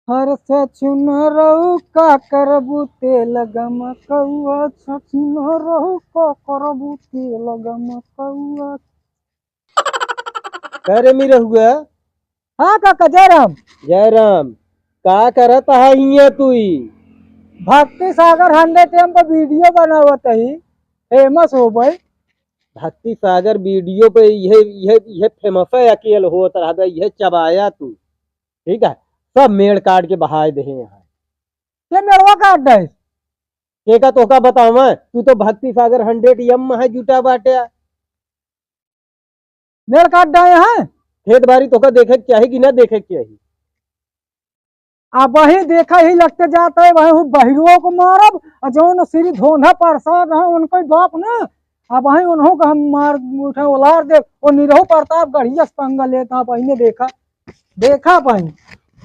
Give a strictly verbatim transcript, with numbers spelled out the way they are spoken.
हर से छुन रहू का करबू तेल गमकौआ, छछुन रहू का करबू तेल गमकौआ। करे मी रहुआ? हाँ काका, जय राम। जय राम। का करत है हियाँ तुई? भक्ति सागर हंड्रेड एम पर वीडियो बनावत ही, फेमस होबै। भक्ति सागर वीडियो पे यह, यह, यह फेमस है, अकेल होत रहबे, यह चबाया तू। ठीक है, सब मेड़ काट के बहाय देहे यहाँ। के मेड़वा काट दे? के का तोहका बतावा, तू तो भक्ति सागर हंड्रेड एम में है जुटा बाटे। मेड़ काट डाए हैं। खेत बारी तोहका देखे के चाही कि ना देखे के चाही? अब वही देखा ही लगते जाता है, वही हूँ बहिरुओ को मारब, और जौन श्री धोंधा प्रसाद है, उनको ही बाप ना, अब वही उन्हों का हम मार उठा उलार दे, वो निरहु प्रताप गढ़िया से पंगा लेता, अब वही ने देखा, देखा वही।